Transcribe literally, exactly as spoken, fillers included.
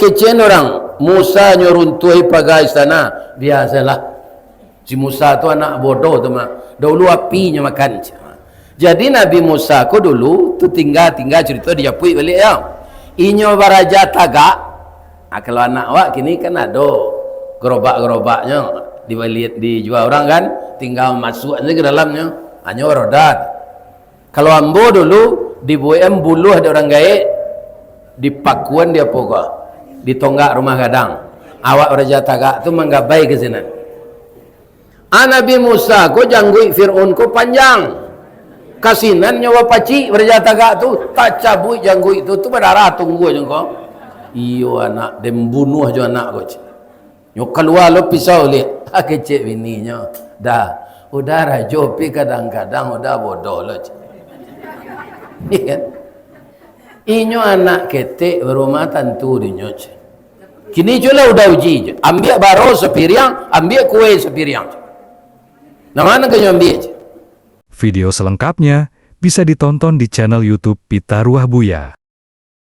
Kecek urang, Musa nyo runtuahi paga istana. Biasolah. Si Musa tu anak bodoh tu mah. Dahulu api nyo makan. Jadi Nabi Musa ko dulu tu tingga-tingga carito dijapuik baliak yo. Inyo baraja tagak. Ah, kalau anak awak kini kan ado gerobak-gerobaknyo dibali, dijua urang kan, tingga masuak sajo ka dalamnyo. Hanyo roda. Kalau ambo dulu dibuekan buluah dek urang gaek, dipakuan di apo ko, di tonggak rumah gadang. Awak baraja tagak tu manggabai ka sinan. Ah, Nabi Musa ko jangguik Firaun ko panjang. Ka sinan nyo bapacik baraja tagak tu, tacabuik jangguik tu, tu badarah tungguanyo ko. Iyo anak, den bunuah jo anak ko, cek. Nyo kalua lo pisau liak. Ah, kecek bininyo. Dah, udah rajo pi kadang-kadang udah bodoh lo, cek. Iyo kan? Inyo anak ketek barumah tantu dinyo, cek. Kini culah udah uji, cek. Ambiak baro sapiriang, ambiak kue sapiriang, cek. Nah, mano ka nyo ambiak, cek? Video selengkapnya bisa ditonton di channel YouTube Pitaruah Buya.